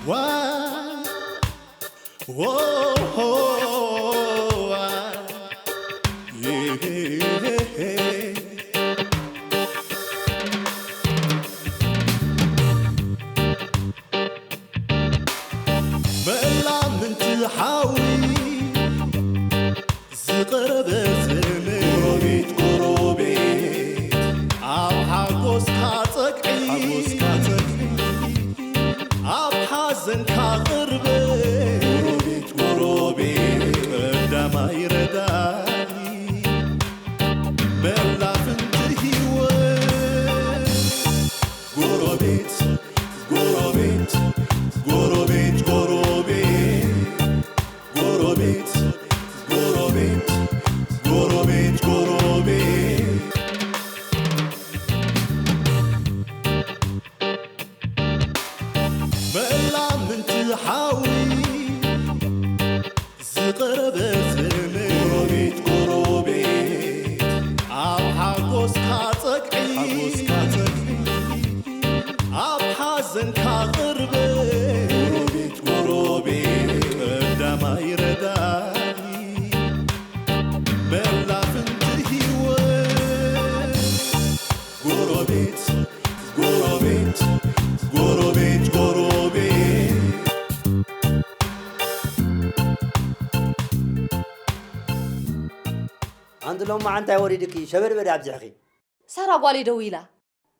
Why? Whoa, why? Yeah. መላ ምንቲ ሓዊ ዝቐረበ ዘመድ ጎረቤት፣ ጎረቤት፣ ኣብ ሓጎስካ ጸግዒ፣ ሓጎስካ ጸግዒ፣ ኣብ ሓዘንካ ቅርበ፣ ጎረቤት፣ ጎረቤት፣ ቀዳማይ ረዳኢ፣ መላ ፍንቲ ህይወት፣ ጎረቤት፣ ጎረቤት፣ ጎረቤት፣ ጎረቤት። ጎረቤት፣ ጎረቤት፣ ጎረቤት፣ ጎረቤት። መላ ምንቲ ሓዊ ዝቐረበ ዘመድ። ጎረቤት፣ ጎረቤት፣ ኣብ ሓጎስካ ጸግዒ፣ ሓጎስካ ጸግዒ። ኣብ ሓዘንካ ቅርበ፣ ጎረቤት፣ ጎረቤት፣ ቀዳማይ ረዳኢ፣ መላ ፍንቲ ህይወት። ጎረቤት፣ ጎረቤት፣ ጎረቤት፣ ጎረቤት። ኣንቲ ሎማዓ እንታይ ወሪድኪ ሸበድበድ ኣብዚሕኺ? ሳራ ጓለይ ደዊላ።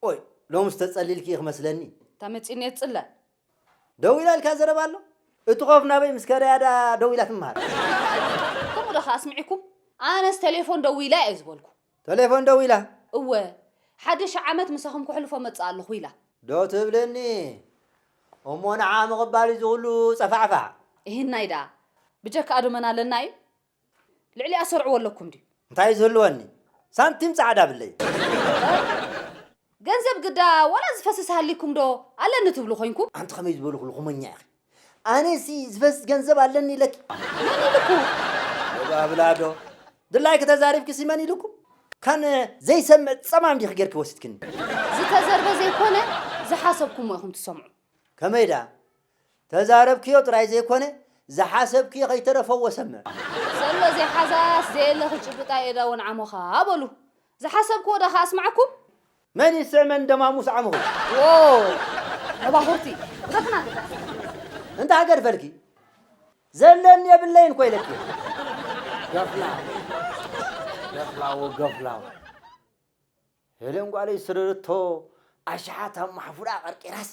ኦይ፣ ሎምስ ተጸሊልኪ ኢኺ መስለኒ። እታ መጺእኒ እየ ትጽለ። ደዊላ ኢልካ ዘረባ ኣሎ? እቲ ኮፍ ናበይ ምስ ከደያ ደኣ ደዊላ ትመሃር? ከምኡ ዶ ከኣ ኣስሚዕኩም? ኣነስ ቴሌፎን ደዊላ እየ ዝበልኩ። ቴሌፎን ደዊላ? እወ፣ ሓድሽ ዓመት ምሳኹም ከሕልፎ መጽእ ኣለኹ ኢላ። ዶ ትብልኒ? እሞ ንዓ ምቕባል እዩ ዝኹሉ ጸፋዕፋዕ። እሂናይ ደኣ፣ ብጀካኣ ዶ መን ኣለና እዩ? ልዕሊኣ ሰርዕዎ ኣለኩም ድዩ? እንታይ ዝህልወኒ? ሳንቲም ጻዕዳ ብለይ። ገንዘብ ግዳ ዋላ ዝፈስስ ሃሊኩም ዶ ኣለኒ ትብሉ ኮይንኩም? ኣንቲ ከመይ ዝበልኹ ልኹመኛ ኢኺ? ኣነሲ ዝፈስስ ገንዘብ ኣለኒ ኢለኪ? መን ኢልኩ? ባብላ ዶ? ድላይኪ ተዛሪብኪሲ መን ኢልኩም? ካን ዘይሰምዕ ጸማም ዲኺ ጌርኪ ወሲድክኒ? ዝተዘርበ ዘይኮነ ዝሓሰብኩሞ ኢኹም ትሰምዑ። ከመይ ደኣ? ተዛረብክዮ ጥራይ ዘይኮነ፣ ዝሓሰብክዮ ከይተረፈዎ ሰምዕ። ዘሎ ዘይሓዛስ ዘየለ ክጭብጣ እየ ዳውን ዓሞኻ በሉ። ዝሓሰብክዎ ዶ ከኣስማዕኩም? መን ይስዕ መን ደማሙስ ዓምኹ? ዎ፣ መባኹርቲ፣ ብኸትና ግዳ። እንተ ሃገር ፈልኪ፣ ዘለኒ የብለይን እኮ ኢለኪ። ገፍላ፣ ገፍላዎ፣ ገፍላዎ። ሄለን ጓለይ ዝሰደደቶ ኣሽሓት ኣብ ማሕፉዳ ቀርቂራስ፣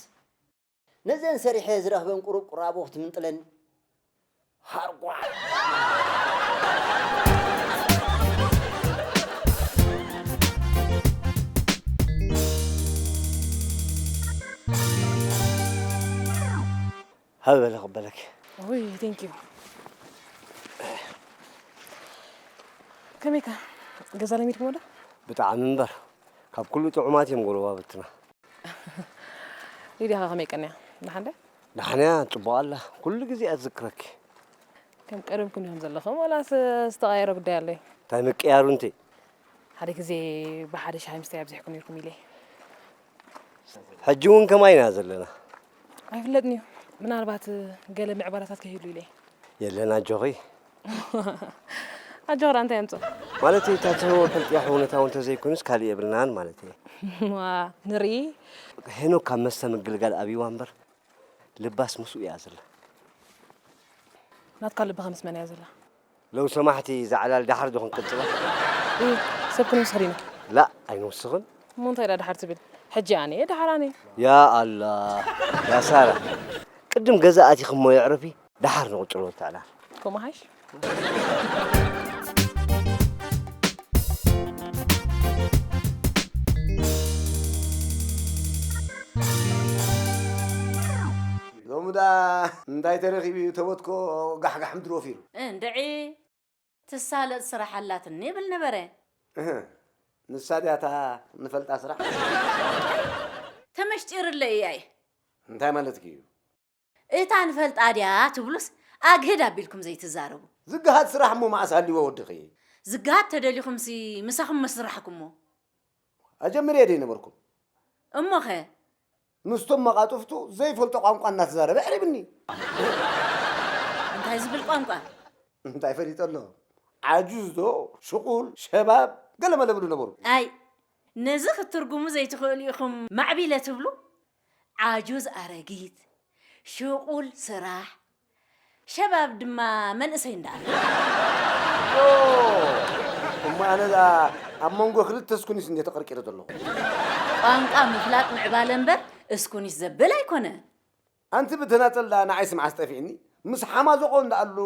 ነዘን ሰሪሐ ዝረኽበን ቁሩብ ቁራቦ ክትምንጥለኒ። ሃርጓ። ሃበ በለ ክበለኪ። ውይ፣ ቴንክ ዩ። ከመይካ? ገዛ ለሚድኩሞ ዶ? ብጣዕሚ እምበር። ካብ ኩሉ ጥዑማት እዮም ጎረባብትና። ሊድያ ኸ ከመይ ቀንያ? ደሓን ድያ? ደሓን እያ፣ ጽቡቕ ኣላ። ኩሉ ግዜ እያ ትዝክረኪ። ከም ቀደምኩም ዲኹም ዘለኹም ዋላስ ዝተቐየረ ጉዳይ ኣሎ? እንታይ ምቅያሩ እንተ? ሓደ ግዜ ብሓደ ሻሂ ምስታይ ኣብዚሕኩም ነይርኩም ኢለ። ሕጂ እውን ከማይ ኢና ዘለና። ኣይፍለጥን እዩ። ምናልባት ገለ ምዕባለታት ከይህሉ ኢለ። የለን ኣጆኺ። ኣጆኺ ደኣ እንታይ ኣምጽኦ? ማለት እታ ትህቦ ፈልጥያ እውነታዊ እንተዘይኮይኑስ ካልእ የብልናን ማለት እየ። ዋ፣ ንርኢ። ሄኖክ ካብ መስተ ምግልጋል ኣብይዋ እምበር ልባስ ምስኡ እያ ዘላ። ናትካ ልብኻ ምስ መን እያ ዘላ? ለው ሰማሕቲ እዛ ዕላል ዳሕር ዶ ክንቅጽላ? እዩ፣ ሰብ ክንውስኽ ዲና? ላእ፣ ኣይንውስኽን። እሞ እንታይ ኢላ ዳሓር ትብል? ሕጂ ኣነ እየ ዳሓር ኣነ። ያ ኣላ፣ ያ ሳራ፣ ቅድም ገዛ ኣቲኺ እሞ የዕርፊ፣ ዳሓር ንቕጽሎ እታ ዕላል። ከምኡ ሓይሽ? ሎሚ ደኣ እንታይ ተረኺቡ እዩ ተበትኮ ጋሕጋሕ ምድሪ ወፊሩ? እንድዒ፣ ትሳለጥ ስራሕ ኣላትኒ ይብል ነበረ። እህ፣ ንሳ ድያ እታ ንፈልጣ ስራሕ? ተመሽጢርለይ እያ እየ። እንታይ ማለትኪ እዩ? እታ ንፈልጣ ድያ ትብሉስ ኣግህድ ኣቢልኩም ዘይትዛረቡ? ዝገሃድ ስራሕ እሞ መዓስ ሃልይዎ ወድኺ? ዝገሃድ ተደሊኹምሲ ምሳኹም መስራሕኩሞ። ኣጀምርየ ደይ ነበርኩም? እሞኸ? ምስቶም መቓጥፍቱ ዘይፈልጦ ቋንቋ እናተዛረበ ኣዕሪብኒ። እንታይ ዝብል ቋንቋ? እንታይ ፈሊጠ ኣሎ? ዓጁዝ ዶ ሽቑል ሸባብ ገለመለ ብሉ ነበሩ። ኣይ ነዚ ክትትርጉሙ ዘይትኽእሉ ኢኹም። ማዕቢለ ትብሉ? ዓጁዝ ኣረጊት፣ ሽቑል ስራሕ፣ ሸባብ ድማ መንእሰይ እንዳኣለ። እሞ ኣነ እዛ ኣብ መንጎ ክልተ ስኩኒስ እንደ ተቐርቂረ ዘለኹ። ቋንቋ ምፍላጥ ምዕባለ እምበር እስኩኒስ ዘብል ኣይኮነ። ኣንቲ ብተናጸል ደኣ ንዓይ ስምዓስ ጠፊእኒ፣ ምስ ሓማዞቆ እንዳኣሉ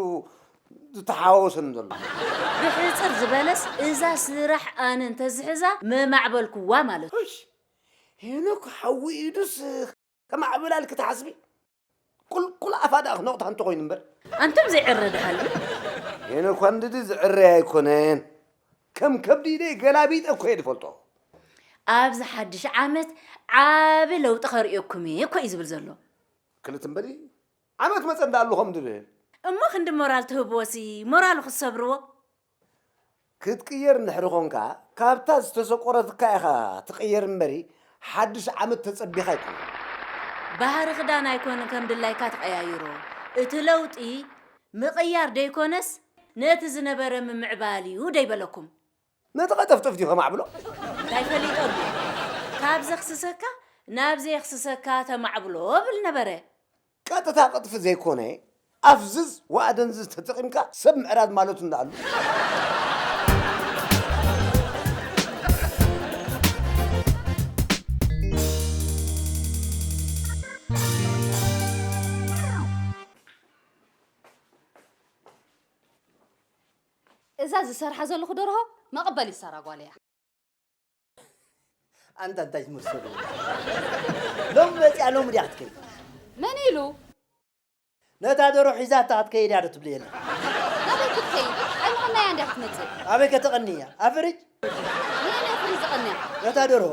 ዝተሓዋወሰኒ ዘሎ። ብሕጽር ዝበለስ እዛ ስራሕ ኣነ እንተዝሕዛ መማዕበልኩዋ ማለት እዩ። እሽ፣ ሄኖክ ሓዊ ኢዱስ ከማዕብላል ክትሓስቢ? ቁልቁል ኣፋ ደኣ ክነቕታ እንተኾይኑ እምበር። ኣንቱም ዘይዕረ ድሃሉ። ሄኖክ ኳንድዲ ዝዕረይ ኣይኮነን። ከም ከብዲ ኢደይ ገላቢጠ እኮ እየ ዝፈልጦ። ኣብዚ ሓድሽ ዓመት ዓቢ ለውጢ ከርእየኩም እየ እኮ እዩ ዝብል ዘሎ። ክልት እምበሊ ዓመት መጸ እንዳኣሉ ከም ድብል። እሞ ክንዲ ሞራል ትህብዎሲ ሞራሉ ክትሰብርዎ። ክትቅየር እንድሕሪ ኾንካ ካብታ ዝተሰቆረትካ ኢኻ ትቅየር እምበሪ ሓድሽ ዓመት ተጸቢኻ ኣይኮነን። ባህሪ ክዳን ኣይኮን ከም ድላይካ ትቀያይሮ። እቲ ለውጢ ምቕያር ደይኮነስ ነቲ ዝነበረ ምምዕባል እዩ ደይበለኩም። ነቲ ቀጠፍጠፍ ድዩ ከማዕብሎ? እንታይ ፈሊጠሉ? ካብ ዘኽስሰካ ናብ ዘየኽስሰካ ተማዕብሎ ብል ነበረ። ቀጥታ ቅጥፊ ዘይኮነ ኣፍዝዝ ወኣደንዝዝ ተጠቒምካ ሰብ ምዕራድ ማለቱ እንዳኣሉ። እዛ ዝሰርሓ ዘለኹ ደርሆ መቐበሊት ሳራ ጓል እያ። ኣንታ እንታይ ትመስሉ? ሎም መፅያ ሎም ድያ ክትከይድ? መን ኢሉ? ነታ ደሮ ሒዛታ ክትከይድ እያ ዶ ትብሊ የለ? ናበይ ክትከይድ? ኣይምቐናያ እንድያ ክትመፅእ። ኣበይ ከተቐኒ እያ? ኣብ ፍሪጅ? ንየን እየ ፍሪጅ ዝቐንያ? ነታ ደርሆ።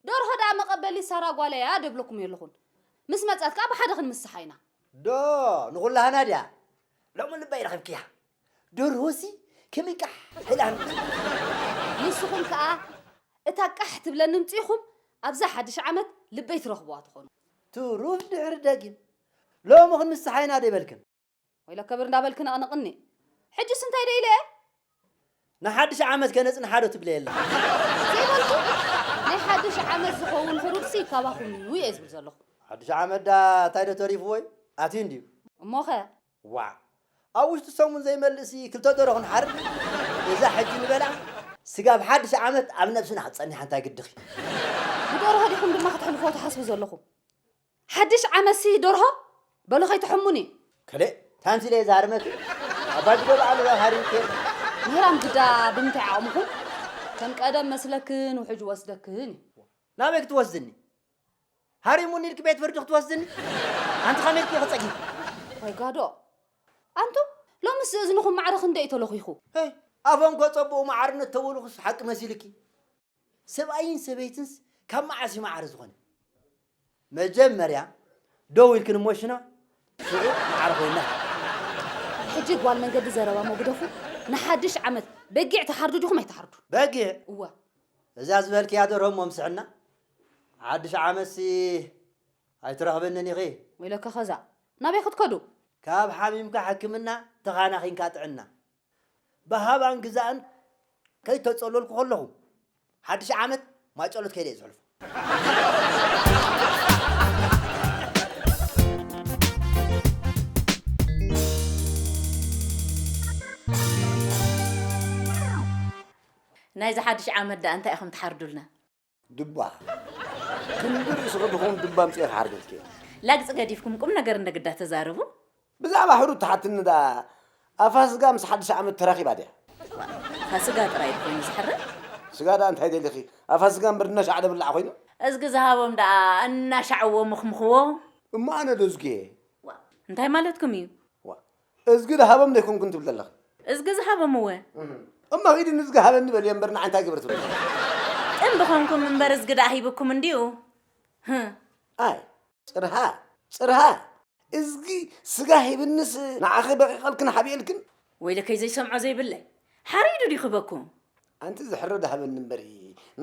ደርሆ ደኣ መቐበሊ ሳራ ጓለይ እያ ደብለኩም የለኹን። ምስ መፀት ከዓ ብሓደ ክንምስሓ ኢና። ዶ ንኹላህና ድያ? ሎሚ ልበይ ረኺብክያ። ደርሆሲ ከመይ ቃሕ ኢላ ኣምፅእ። ንስኹም ከኣ እታ ቃሕ ትብለኒ ምፂኹም ኣብዛ ሓድሽ ዓመት ልበይ ትረኽብዋ ትኾኑ። ትሩፍ ድሕሪ ደጊም ሎሚ ክንምስሓ ኢና ዶ ይበልክን? ወይለከ ብር እንዳበልኪ ነቕንቕኒ። ሕጅስ እንታይ ደይ ኢለ እየ? ንሓድሽ ዓመት ከነጽንሓ ዶ ትብለየ ኣለኺ? ዘይበልኩ ናይ ሓድሽ ዓመት ዝኸውን ሕሩድሲ ካባኹም እዩ እየ ዝብል ዘለኹ። ሓድሽ ዓመት ዳ እንታይ ዶ ተሪፍዎ እዩ? ኣትዩ እንድዩ። እሞኸ? ዋዕ! ኣብ ውሽጢ ሰሙን ዘይመልእሲ ክልተ ደርሆ ክንሓርድ እዛ ሕጂ ንበልዓ ስጋብ ሓድሽ ዓመት ኣብ ነብስና ክትጸኒሓ እንታይ ግድኺ? ብደርሆ ዲኹም ድማ ክትሕልፎ ትሓስቡ ዘለኹም? ሓድሽ ዓመትሲ ደርሆ በሉ ከይትሕሙኒ። ከሌ ታንቲለ ዛርመት ኣባጅዶ በዓሉ ሃሪም ኬር። ምህራም ግዳ ብምንታይ ዓቕምኹም ከም ቀደም መስለክን ውሕጅ ወስደክን እዩ። ናበይ ክትወስድኒ? ሃሪሙኒ ኢልኪ ቤት ፍርዲ ክትወስድኒ? ኣንቲ ከመይ ኢልኪ ክጸጊ? ወይ ጋዶ ኣንቱም ሎምስ እዝንኹም ማዕረ ክንደይ እዩ ተለኺኹ? ሄይ ኣፎም ከጸብቑ ማዕርነት ተበሉኹስ ሓቂ መሲልኪ? ሰብኣይን ሰበይትንስ ካብ መዓስ እዩ ማዕረ ዝኾነ? መጀመርያ ደው ኢልክን እሞ ሽና ሽዑ ማዕረ ኮይና። ሕጂ ጓል መንገዲ ዘረባ ሞ ግደፉ። ንሓድሽ ዓመት በጊዕ ትሓርዱ ዲኹም ኣይትሓርዱ? በጊዕ? እወ። እዛ ዝበልክያ ደርሆ እሞ ምስዕና ሓድሽ ዓመትሲ ኣይትረኽብንን ኢኺ። ወይለከ ኸዛ ናበይ ክትከዱ? ካብ ሓሚምካ ሕክምና ተኻናኺንካ ጥዕና። ብሃባን ግዛእን ከይተጸለልኩ ከለኹ፣ ሓድሽ ዓመት ማጨሎት ከይደ እየ ዘሕልፎ። ናይዚ ሓድሽ ዓመት ደኣ እንታይ ኢኹም ትሓርዱልና? ድባ። ክንዲ ርእስኺ ድኹም ድባ ኣምጺኤ ክሓርደልኪ እየ። ላግጺ ገዲፍኩም ቁምነገር እንዶ ግዳ ተዛረቡ። ብዛዕባ ሕሩድ ትሓትኒ ደኣ ኣፋስጋ ምስ ሓድሽ ዓመት ተራኺባ ድያ? ፋስጋ ጥራይ ድዩ ኮይኑ ዝሕረድ? ስጋ ደኣ እንታይ ደሊኺ? ኣፋስጋ እምበር እናሻዕ ደብላዕ ኮይኑ? እዝጊ ዝሃቦም ደኣ እናሻዕዎ ምኽምኽዎ። እሞ ኣነ ዶ እዝጊ እየ? እንታይ ማለትኩም እዩ? እዝጊ ድሃቦም ዶ ኣይኮንኩን ትብሊ ዘለኺ? እዝጊ ዝሃቦም እወ። እሞ ኺዲ ንዝጊ ሃበኒ በልዮ እምበር ንዓይ እንታይ ግብሪ ትብሊ? ጥምቢ ኾንኩም እምበር እዝጊ ደኣ ሂብኩም እንድዩ። ህህ። ኣይ ጽርሃ ጽርሃ እዝጊ ስጋ ሂብንስ ንዓኺ በቒቐልክን ሓቢኤልክን? ወይለከይ ዘይሰምዖ ዘይብለይ ሓሪዱ ድዩ ክበኩም? ኣንቲ ዝሕረድ ሃበኒ እምበር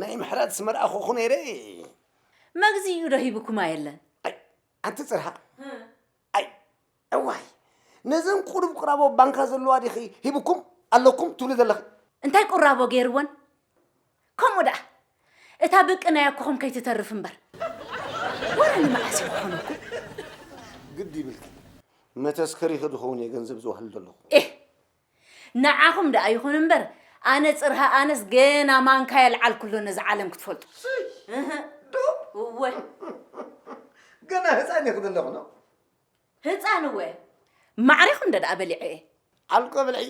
ናይ ምሕራድስ መርኣኹኹ ነይረ። መግዚኡ ዶ ሂብኩማ የለን? ኣይ ኣንቲ ፅርሃ ኣይ እዋይ ነዘን ቁሩብ ቁራቦ ባንካ ዘለዋ ዲኺ ሂብኩም ኣለኩም ትብሊ ዘለኺ? እንታይ ቁራቦ ገይርወን? ከምኡ ደኣ እታ ብቅናይ ኣኮኹም ከይትተርፍ እምበር። ወረ ንመዓስ እዩ ክኾነኩም? ግዲ ይብልኪ መተስከሪኺ ድኸውን እየ ገንዘብ ዝወሃሉ ዘለኹ። ኤህ ንዓኹም ደኣ ይኹን እምበር ኣነ ጽርሃ ኣነስ ገና ማንካ የልዓልኩ ኣሎ ነዚ ዓለም ክትፈልጡ። እህ፣ እወ ገና ህፃን እየ ክደለኹ ነው ህፃን እወ ማዕሬኹ እንደ ደኣ በሊዐ እየ። ዓልቆ ብልዒ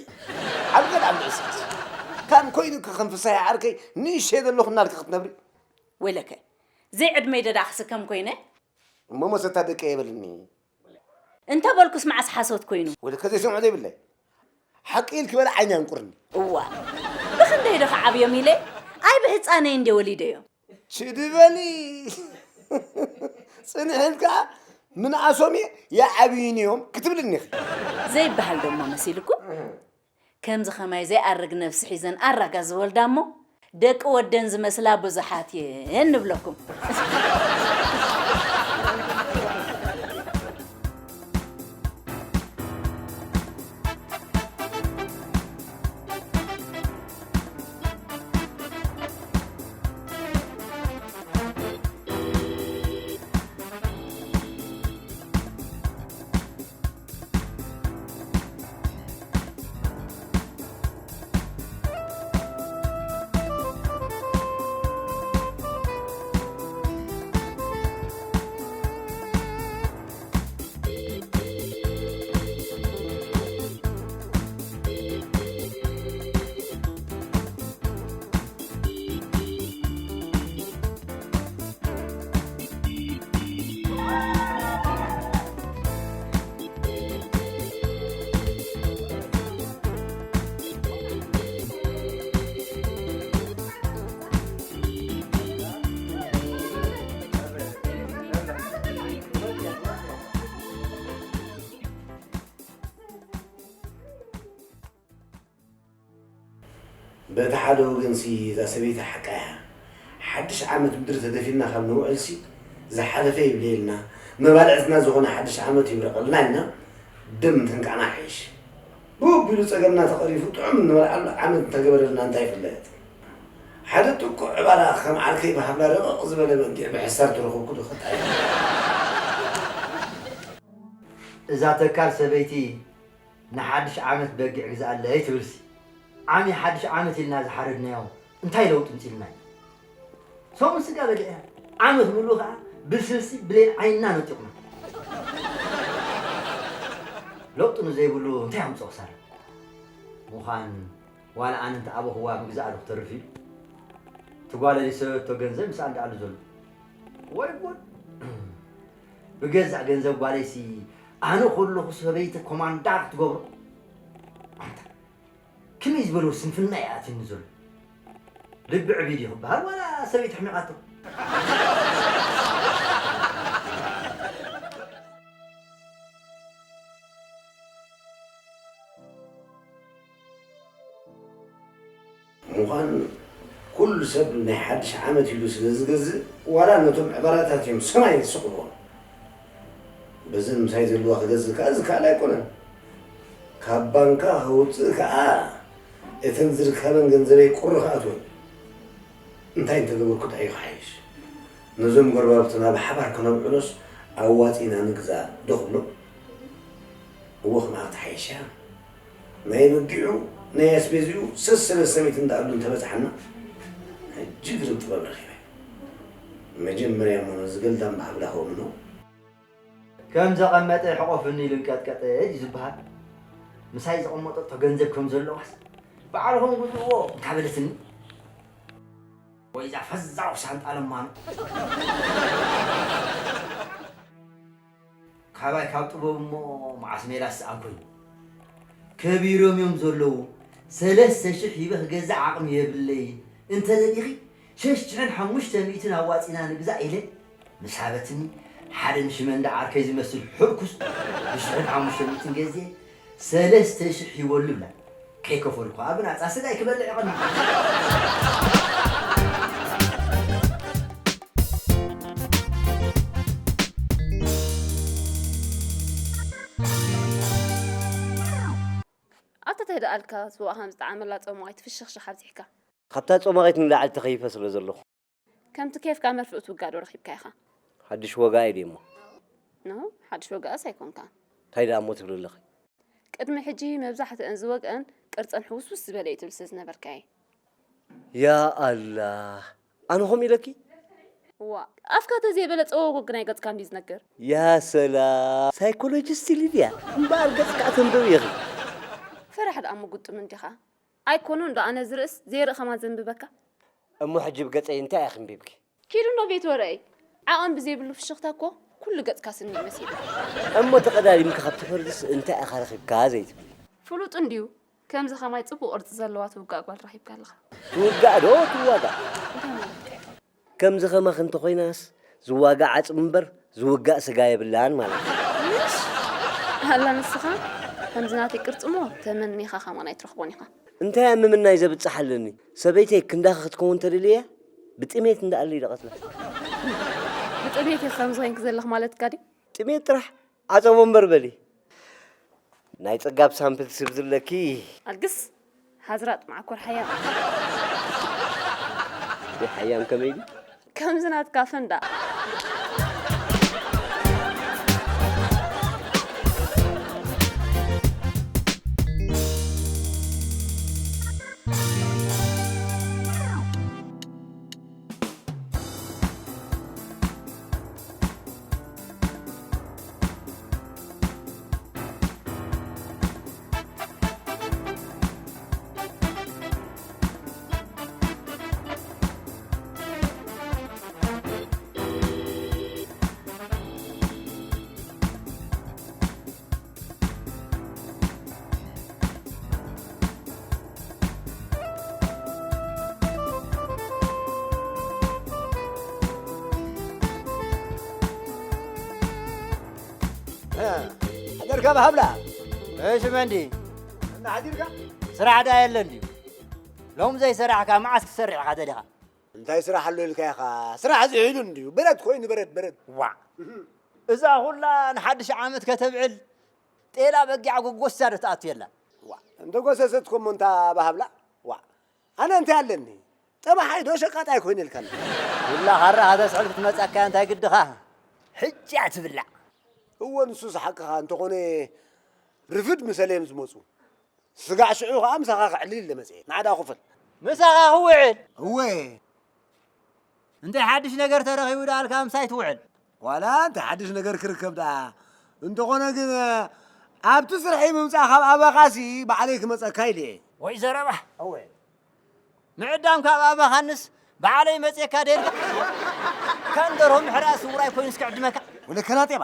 ዓልቆ ደኣ ብልዒ ስኪ ከም ኮይኑ ከም ፍሳይ ዓርከይ ንእሸ ዘለኹ እናልካ ክትነብሪ ወይለከ ዘይዕድመይ ደዳ ክስከም ኮይነ እሞ መሰታ ደቀ የበልኒ እንተ በልኩስ መዓስ ሓሶት ኮይኑ ወይለከ ዘይሰምዖ ዘይብለይ ሓቂ ኢልኪ በለ ዓይኒ ኣንቁርኒ እዋ ብኽንደይ ዶ ክዓብዮም ኢለ ኣይ ብህፃነይ እንደ ወሊደዮም ችዲ በሊ ፅንሕ ኢልካ ምንኣሶም እየ ይዓብዩኒ እዮም ክትብልኒ ኢኺ። ዘይበሃል ደሞ መሲልኩም? ከምዚ ኸማይ ዘይኣርግ ነብሲ ሒዘን ኣራጋ ዝወልዳ እሞ ደቂ ወደን ዝመስላ ብዙሓት እየን ንብለኩም። በቲ ሓደ ወገንሲ እዛ ሰበይቲ ሓቃ እያ። ሓድሽ ዓመት ምድሪ ተደፊና ካብ ንውዕልሲ ዝሓለፈ ይብለየልና መባልዕትና ዝኾነ ሓድሽ ዓመት ይብረቐልና ኢልና ደም ምትንካዕና ይሓይሽ። ብቢሉ ጸገምና ተቐሪፉ ጥዑም እንበልዓሉ ዓመት እንተገበረልና እንታይ ይፍለጥ? ሓደ ጥቁዕ ዕባላ ከም ዓርከይ ብሃብላ ረቐቕ ዝበለ በጊዕ ብሕሳር ተረኹብኩ ዶ ኸጣ እየ። እዛ ተካል ሰበይቲ ንሓድሽ ዓመት በጊዕ ግዝኣለይ ትብልሲ ዓሚ ሓድሽ ዓመት ኢልና ዝሓረድናዮ እንታይ ለውጢ ምፂልና እዩ? ሰሙን ስጋ በሊዕና ዓመት ሙሉእ ከዓ ብስልሲ ብሌን ዓይንና ነጢቑና። ለውጢ ንዘይብሉ እንታይ ኣምፅኦ ክሳራ? ምዃን ዋላ ኣነ እንተኣበኽዋ ምግዛእ ዶ ክተርፍ እዩ? እቲ ጓለይ ዝሰበቶ ገንዘብ ምስኣ እንዳኣሉ ዘሎ። ወይ ጉድ! ብገዛእ ገንዘብ ጓለይሲ ኣነ ከለኹ ሰበይቲ ኮማንዳር ክትገብሮ ኣንታ ከመይ ዝበለ ስንፍና እዩ ኣትዩኒ ዘሎ ልቢ ዕብዩ ድዩ ክበሃል ዋላ ሰበይቲ ኣሕሚቓቶ ምዃን ኩሉ ሰብ ናይ ሓድሽ ዓመት ኢሉ ስለ ዝገዝእ ዋላ ነቶም ዕባላታት እዮም ሰማይ ዝስቕልዎም። በዘን ምሳይ ዘለዋ ክገዝእ ከኣ ዝከኣል ኣይኮነን። ካብ ባንካ ከውፅእ ከኣ እተን ዝርካበን ገንዘበይ ቁሪ ክኣትወን። እንታይ እንተገበርኩ እንታይ እዩ ክሓይሽ? ነዞም ጎረባብትና ብሓባር ክነብዕሎስ ኣዋፂና ንግዛእ ዶ ክብሎ? እወ ክምኣ ክትሓይሽ እያ። ናይ በጊዑ ናይ ኣስቤዝኡ ሰሰለስተ ሚእቲ እንዳኣሉ እንተበፅሓና ሕጂ ግርም ጥበብ ረኺበ። መጀመርያ እሞ ነዚ ገልዳም ብሃብላ ከእምኖ። ከም ዘቐመጠ ሕቆፍኒ ኢሉ እንቀጥቀጠ ድዩ ዝበሃል? ምሳይ ዘቐመጠቶ ገንዘብ ከም ዘለዋስ ባዕልኹም ግዝእዎ እንታበለትኒ ወይ እዛ ፈዛው ሳንጣ ለማኑ ካባይ ካብ ጥበብ እሞ መዓስ ሜላ ዝሰኣንኩ እዩ። ከቢሮም እዮም ዘለዉ። ሰለስተ ሽሕ ሂበ ክገዝእ ዓቕሚ የብለይን። እንተደሊኺ ሸሽሕን ሓሙሽተ ሚእትን ኣዋፂና ንግዛእ ኢለ ምስ ሃበትኒ ሓደ ንሽመንዳ ዓርከይ ዝመስል ሕርኩስ ብሽሕን ሓሙሽተ ሚእትን ገዝየ ሰለስተ ሽሕ ሂበሉ ብላ። ከይከፈልኩ ኣብ ናፃ ስጋይ ክበልዕ ይቐኒ። ኣታ ተደኣልካ ስዋ ከም ዝጠዓመላ ጾማቒት ፍሽኽሽኽ ኣብዚሕካ። ካብታ ጾማቒት ንላዕሊ ተኸይፈ ስለ ዘለኹ። ከምቲ ኬፍካ መርፍእ ትውጋእ ዶ ረኺብካ ኢኻ? ሓድሽ ዋጋ እየ ድሞ። ኖ፣ ሓድሽ ወጋእስ ኣይኮንካን። እንታይ ደኣ እሞ ትብሊ ኣለኺ? ቅድሚ ሕጂ መብዛሕትአን ዝወግአን ቅርጸን ሕውስውስ ዝበለ እዩ ትብል ስለ ዝነበርካ እየ። ያ ኣላህ፣ ኣነ ኸም ኢለኪ? ዋ፣ ኣፍካ ተዘይበለ ጸወጎ ግን ኣይገጽካ እንዲ ዝነገር። ያ ሰላም፣ ሳይኮሎጂስት ሊድያ እምበኣር ገጽካ ተንብብ ኢኺ። ፈራሕ ደኣ እሞ ግጥም እንዲኻ። ኣይኮኑን ዶ ኣነ ዝርእስ ዘይርኢ ከማን ዘንብበካ? እሞ ሕጂ ብገጸይ እንታይ ኢኺ ኣንቢብኪ? ኪዱ እንዶ ቤት ወረይ። ዓቐን ብዘይብሉ ፍሽኽታ እኮ ኩሉ ገጽካ ስኒ መሲሉ። እሞ ተቐዳዲምካ ካብ ትፈርድስ እንታይ ኢኻ ረኺብካ ዘይትብሊ? ፍሉጥ እንድዩ። ከምዚ ከማይ ጽቡቕ ቅርጺ ዘለዋ ትውጋእ ጓል ረኺብካ ኣለኻ። ትውጋእ ዶ ትዋጋእ? እንታይ ማለትካ እዩ? ከምዚ ኸማኺ እንተኾይናስ ዝዋጋእ ዓጽሚ እምበር ዝውጋእ ስጋ የብላን ማለት እዩ። ኣላ ንስኻ ከምዚ ናተይ ቅርጺ እሞ ተመኒኻ ከማን ኣይትረኽቦን ኢኻ። እንታይ ኣብ ምምናይ ዘብጽሕ ኣለኒ? ሰበይተይ ክንዳኺ ክትከውን ተደልየ ብጥሜት እንዳኣለይ ደቐትላ። ብጥሜት ኢኻ ከምዚ ኮይንክ ዘለኽ ማለትካ ድዩ? ጥሜት ጥራሕ ዓጸቦ እምበር በሊ። ናይ ጽጋብ ሳምፕል ስብ ዝብለኪ። ኣልግስ ሓዝራጥ ማዕኮር ሓያም። ሓያም ከመይ ድዩ? ከምዚ ናትካ ፈንዳ። ሓደርካ ብሃብላ። እሺ መንዲ። እና ሓዲርካ? ስራሕ ዳ የለን ድዩ? ሎም ዘይሰራሕካ መዓስ ክትሰርሕ ኢኻ ተዲኻ? እንታይ ስራሕ ኣሎ ኢልካ ኢኻ? ስራሕ ዝሒሉ እንድዩ። በረድ ኮይኑ በረድ በረድ። ዋ። እዛ ኩላ ንሓድሽ ዓመት ከተብዕል ጤላ በጊዓ ጎጎሳ ዶ ትኣቱ የላ? ዋ። እንተ ጎሰሰት ኮሞ እንታ ብሃብላ? ዋ። ኣነ እንታይ ኣለኒ? ጠባሓይ ዶ ሸቃጣይ ኮይነ ኢልካኒ? ኩላ ካራ ሃተስዕል ክትመጻካ እንታይ ግድኻ? ሕጂ እያ ትብላዕ። እወ ንሱስ ሓቅኻ እንተኾነ ርፍድ ምሰለ እዮም ዝመጹ። ስጋዕ ሽዑ ኸዓ ምሳኻ ክዕልል ኢለ መጽየ። ናዕዳ ክፍል። ምሳኻ ክውዕል? እወ። እንታይ ሓድሽ ነገር ተረኺቡ ደኣልካ ምሳይ ትውዕል? ዋላ እንታይ ሓድሽ ነገር ክርከብ ደኣ። እንተኾነ ግን ኣብቲ ስርሐይ ምምጻእ ካብ ኣባኻሲ ባዕለይ ክመጸካ ኢለ እየ። ወይ ዘረባ። እወ። ምዕዳም ካብ ኣባኻንስ ባዕለይ መጽየካ ደልካ ከም ደርሆ ምሕራስ ውራይ ኮይኑስ ክዕድመካ። ወለከና ጤባ።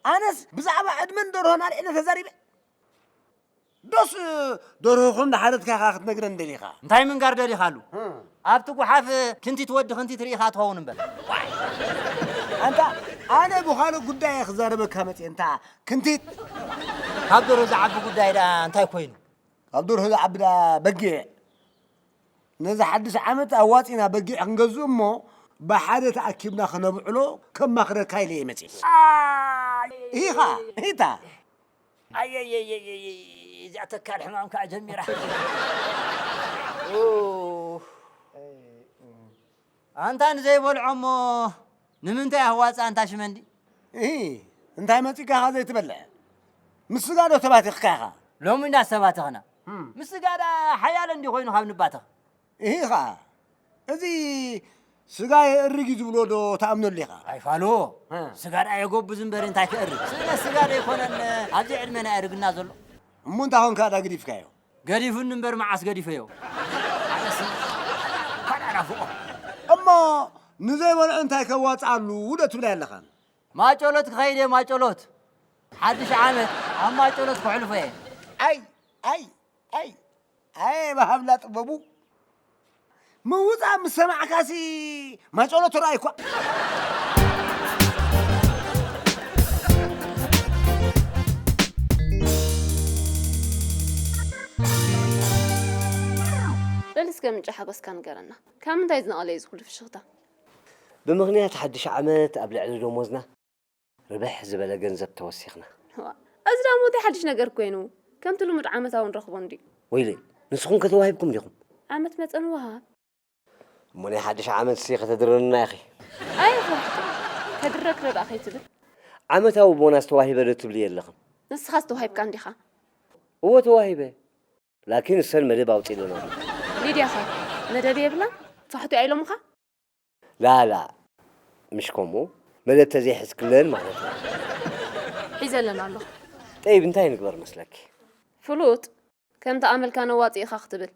ኣነስ ብዛዕባ ዕድመን ደርሆን ኣልዒለ ተዛሪበ። ዶስ ደርሆኹም ንሓረድካ ኢኻ ክትነግረን ደሊኻ? እንታይ ምንጋር ደሊኻሉ? ኣብቲ ጉሓፍ ክንቲት ወዲ ክንቲት ርኢኻ ትኸውን እምበር። ኣንታ ኣነ ብኻልእ ጉዳይ እየ ክዛረበካ መፅየ። እንታ ክንቲት ካብ ደርሆ ዝዓቢ ጉዳይ ደኣ እንታይ ኮይኑ? ካብ ደርሆ ዝዓቢ ደኣ በጊዕ። ነዚ ሓድሽ ዓመት ኣዋፂና በጊዕ ክንገዝእ እሞ ብሓደ ተኣኪብና ክነብዕሎ ከማኽረካ ኢለ እየ መፅየ። ኢኻ ሂታ ኣየየየየየ እዚኣ ተካል ሕማም ከዓ ጀሚራ። ኣንታ ንዘይበልዖ እሞ ንምንታይ ኣዋፃ ኣንታ ሽመንዲ? እሂ እንታይ መፂካ ኢኻ ዘይትበልዕ? ምስ ስጋ ዶ ተባቲኽካ ኢኻ? ሎሚ እንዳተባተኽና ምስ ስጋ ዳ ሓያለ እንዲ ኮይኑ ካብ ንባተኽ። እሂ ኸዓ እዚ ስጋ የእርግ እዩ ዝብሎ ዶ ትኣምነሉ ኢኻ? ኣይፋሎ ስጋ ዳ የጎብዝ እምበር እንታይ ከእርግ? ስእነት ስጋ ዶ ኣይኮነን ኣብዚ ዕድመና የእርግና ዘሎ? እሞ እንታ ኾንካ ዳ ገዲፍካዮ? ገዲፉኒ እምበር መዓስ ገዲፈዮ? ኣነስ ካዳ ናፍቆ። እሞ ንዘይበልዑ እንታይ ከዋፅኣሉ ዶ ትብለይ ኣለኻን? ማጨሎት ክኸይድ እየ ማጨሎት። ሓድሽ ዓመት ኣብ ማጨሎት ከሕልፎ እየ። ኣይ ኣይ ኣይ ኣይ በሃብላ ጥበቡ ምውፃእ ምስ ሰማዕካሲ ማጨሎት ርኣይ እኳ። በል እስከ ምንጪ ሓጎስካ ንገረና። ካብ ምንታይ ዝነቐለ እዩ እዚ ኩሉ ፍሽኽታ? ብምኽንያት ሓድሽ ዓመት ኣብ ልዕሊ ደሞዝና ርብሕ ዝበለ ገንዘብ ተወሲኽና። ዋ፣ እዚ ደኣ እሞ እንታይ ሓድሽ ነገር ኮይኑ? ከምቲ ልሙድ ዓመታዊ ንረኽቦ እንድዩ። ወይለይ፣ ንስኹም ከ ተዋሂብኩም ዲኹም? ዓመት መጸን ወሃብ። እሞ ናይ ሓድሽ ዓመት ሲ ከተድርርና ኢኺ። ኣይፈርሕኩ። ከድረክ ረብኣ ከይትብል። ዓመታዊ ቦናስ ተዋሂበ ዶ ትብሊ የለኽን? ንስኻስ ተዋሂብካ እንዲኻ። እወ ተዋሂበ። ላኪን እሰን መደብ ኣውፂእለን ኣሎ። ሊድያ ኸ መደብ የብላን? ፋሕቶ ኢሎምኻ? ላላ፣ ምሽ ከምኡ መደብ ተዘይሕዝክለን ማለት እዩ። ሒዘለን ኣለኹ። ጠይብ እንታይ ንግበር መስለኪ? ፍሉጥ፣ ከምቲ ኣመልካ ነዋፂ ኢኻ ክትብል።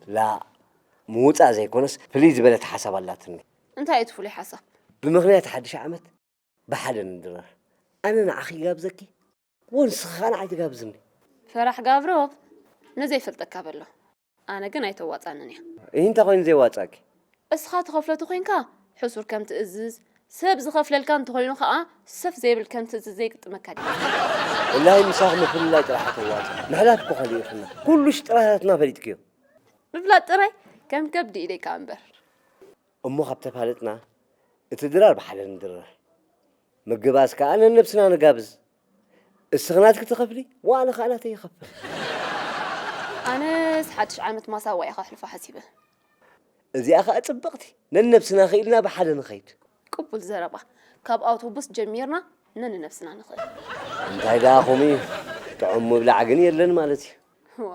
ላ፣ ምውፃእ ዘይኮነስ ፍልይ ዝበለት ሓሳብ ኣላትኒ። እንታይ እዩ እቲ ፍሉይ ሓሳብ? ብምኽንያት ሓድሽ ዓመት ብሓደ ንድረር። ኣነ ንዓኺ ይጋብዘኪ፣ ወንስኺ ኸዓ ንዓይ ትጋብዝኒ። ፈራሕ ጋብሮብ፣ ንዘይፈልጠካ በሎ። ኣነ ግን ኣይተዋፃንን እያ። ይህ እንታይ ኮይኑ ዘይዋፃኪ? እስኻ ትኸፍሎ ተኾይንካ ሕሱር ከም ትእዝዝ፣ ሰብ ዝኸፍለልካ እንተኾይኑ ኸዓ ሰፍ ዘይብል ከም ትእዝዝ ዘይግጥመካ ድዩ? ወላሂ ምሳኺ ምፍልላይ ጥራሕ ተዋፂ። ምሕላፍ እኮ ከሊእኽና። ኩሉሽ ጥራታትና ፈሊጥክዮ። ምፍላጥ ጥራይ ከም ከብዲ ኢለካ እምበር። እሞ ካብ ተፋለጥና እቲ ድራር ብሓደ ንድረር። ምግባዝ ከኣ ነነብስና ንጋብዝ። እስኺ ናትኪ ትኸፍሊ፣ ወኣነ ከኣ ናተይ ይኸፍል። ኣነስ ሓድሽ ዓመት ማሳዋ እየ ከሕልፎ ሓሲበ። እዚኣ ከኣ ጽብቕቲ፣ ነነብስና ኽኢልና ብሓደ ንኸይድ። ቅቡል ዘረባ። ካብ ኣውቶቡስ ጀሚርና ነንነብስና ንኽእል። እንታይ ደኣ ኹሚ፣ ጥዑም ምብላዕ ግን የለን ማለት እዩ። እዋ፣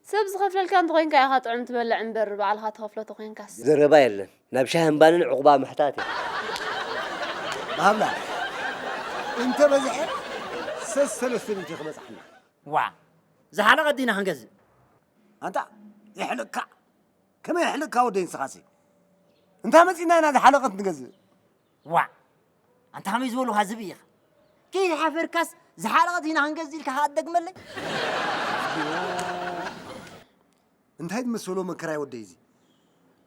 ሰብ ዝኸፍለልካ እንተኾይንካ ኢኻ ጥዑም ትበልዕ እምበር ባዕልኻ ትኸፍሎ ተኾይንካስ። ዘረባ የለን። ናብ ሻህን ባንን ዕቑባ ምሕታት እዩ። ብሃብላ እንተ በዝሐ ሰሰለስተ ሚእቲ ክበጽሓና። ዋ፣ ዝሓለቐት ዲና ክንገዝእ? ኣንታ የሕልቕካ። ከመይ የሕልቕካ ወደይ ንስኻሲ? እንታይ መጺና ኢና ዝሓለቐት ንገዝእ? ዋዕ ኣንታ ከመይ ዝበሉኻ ዝብኢ ኢኻ። ከይሓፈርካስ ዝሓለቐት ኢና ክንገዝእ ኢልካ ከኣ ትደግመለይ? እንታይ ዝመሰሎ መከራ እዩ ወደይ እዚ።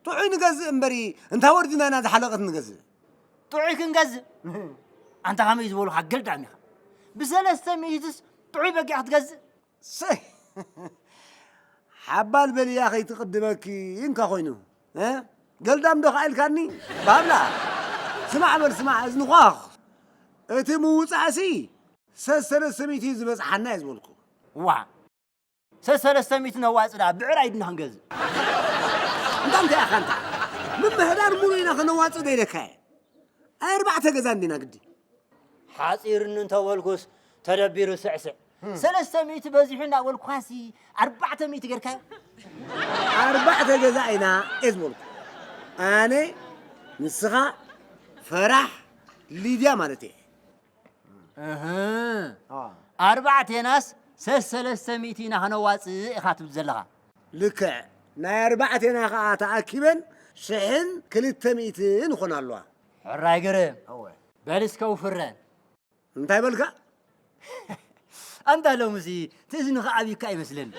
ጥዑይ ንገዝእ እምበሪ እንታይ ወርድና ኢና ዝሓለቐት ንገዝእ? ጥዑይ ክንገዝእ? ኣንታ ከመይ ዝበሉኻ ገልዳም ኢኻ። ብሰለስተ ሚእትስ ጥዑይ በጊዕ ክትገዝእ? ሰይ ሓባል በልያ ከይትቕድመኪ እንካ ኮይኑ እ ገልዳም ዶ ኸዓ ኢልካኒ ባብላ ስማዕ በል ስማዕ እዝኒ ኳኽ እቲ ምውፃእሲ ሰሰለስተ ሚእቲ ዝበፅሓና እየ ዝበልኩ ዋ ሰሰለስተ ሚእቲ ነዋፅ ደኣ ብዕራይ ድና ክንገዝእ እንዳ እንታይ ኢኻ እንታ ምምሕዳር ሙሉ ኢና ከነዋፅእ ዶ ኢለካ እየ ኣይ ኣርባዕተ ገዛ እንዲና ግዲ ሓፂርኒ እንተበልኩስ ተደቢሩ ስዕስዕ ሰለስተ ሚእቲ በዚሑ እናበልኩኻሲ ኣርባዕተ ሚእቲ ጌርካዮ ኣርባዕተ ገዛ ኢና እየ ዝበልኩ ኣነ ንስኻ ፈራሕ ሊድያ ማለት እየ ኣርባዕቴናስ ሰሰለስተ ሚእቲ ኢና ከነዋፅእ ኢኻ ትብል ዘለኻ ልክዕ ናይ ኣርባዕቴና ኸዓ ተኣኪበን ሽሕን ክልተ ሚእትን ይኾና ኣለዋ ሕራይ ግርም እወ በል እስከ ውፍረን እንታይ በልካ ኣንታ ሎምሲ ትእዝንኻ ኣብዩካ ኣይመስለኒ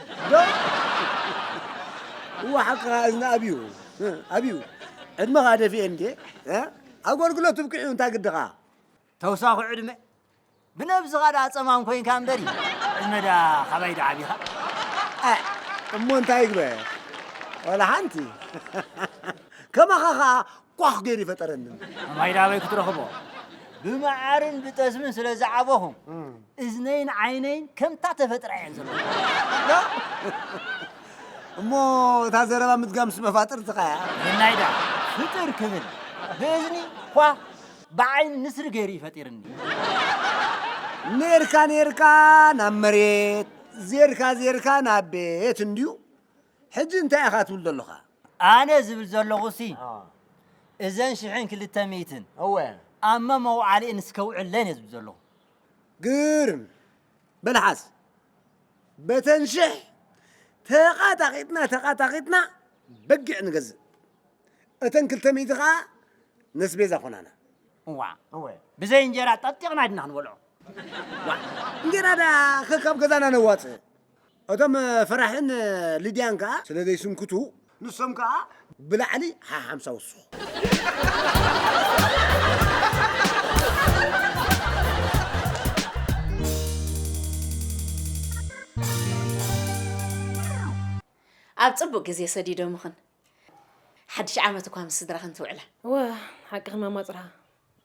እዋ ሓቅኻ እዝኒ ኣብዩ ኣብዩ ዕድመኻ ደፊኤ እንዴ ኣገልግሎት ትብቅዑ እንታይ ግድኻ ተውሳኺ ዕድመ ብነብስኻ ደኣ ጸማም ኮይንካ እምበሪ ዕድመ ደኣ ካባይ ደኣ ዓቢኻ እሞ እንታይ ይግበር ዋላ ሓንቲ ከማኻ ኸኣ ኳኽ ገይሩ ይፈጠረኒ ማይ ዳበይ ክትረኽቦ ብመዓርን ብጠስምን ስለ ዝዓበኹ እዝነይን ዓይነይን ከምታ ተፈጥራ እየን ዘሎ እሞ እታ ዘረባ ምድጋም ምስ መፋጥርትኻ እያ ብናይዳ ፍጥር ክብል ብእዝኒ ኳ ብዓይኒ ንስሪ ገይሩ እዩ ፈጢርኒ። ኔርካ ኔርካ ናብ መሬት፣ ዜርካ ዜርካ ናብ ቤት እንድዩ። ሕጂ እንታይ ኢኻ ትብል ዘሎኻ? ኣነ ዝብል ዘለኹሲ እዘን ሽሕን ክልተ ሚእትን እወ ኣብ መመውዓሊኤን እስከውዕለን እየ ዝብል ዘለኹ። ግርም በልሓስ በተን ሽሕ ተቓጣቒጥና ተቓጣቒጥና በጊዕ ንገዝእ። እተን ክልተ ሚእቲ ኸዓ ነስቤዛ ኾናና። እዋ ብዘይ እንጀራ ጠጢቕና ድና ክንበልዖ። እንጀራ ዳ ከካብ ገዛና ነዋፅእ። እቶም ፈራሕን ሊድያን ከኣ ስለ ዘይስንክቱ ንሶም ከኣ ብላዕሊ ሓሓምሳ ወስኹ። ኣብ ጽቡቕ ግዜ ሰዲዶምኽን። ሓድሽ ዓመት እኳ ምስ ስድራኽን ትውዕላ። እወ፣ ሓቅኺ ማማ ጽርሃ።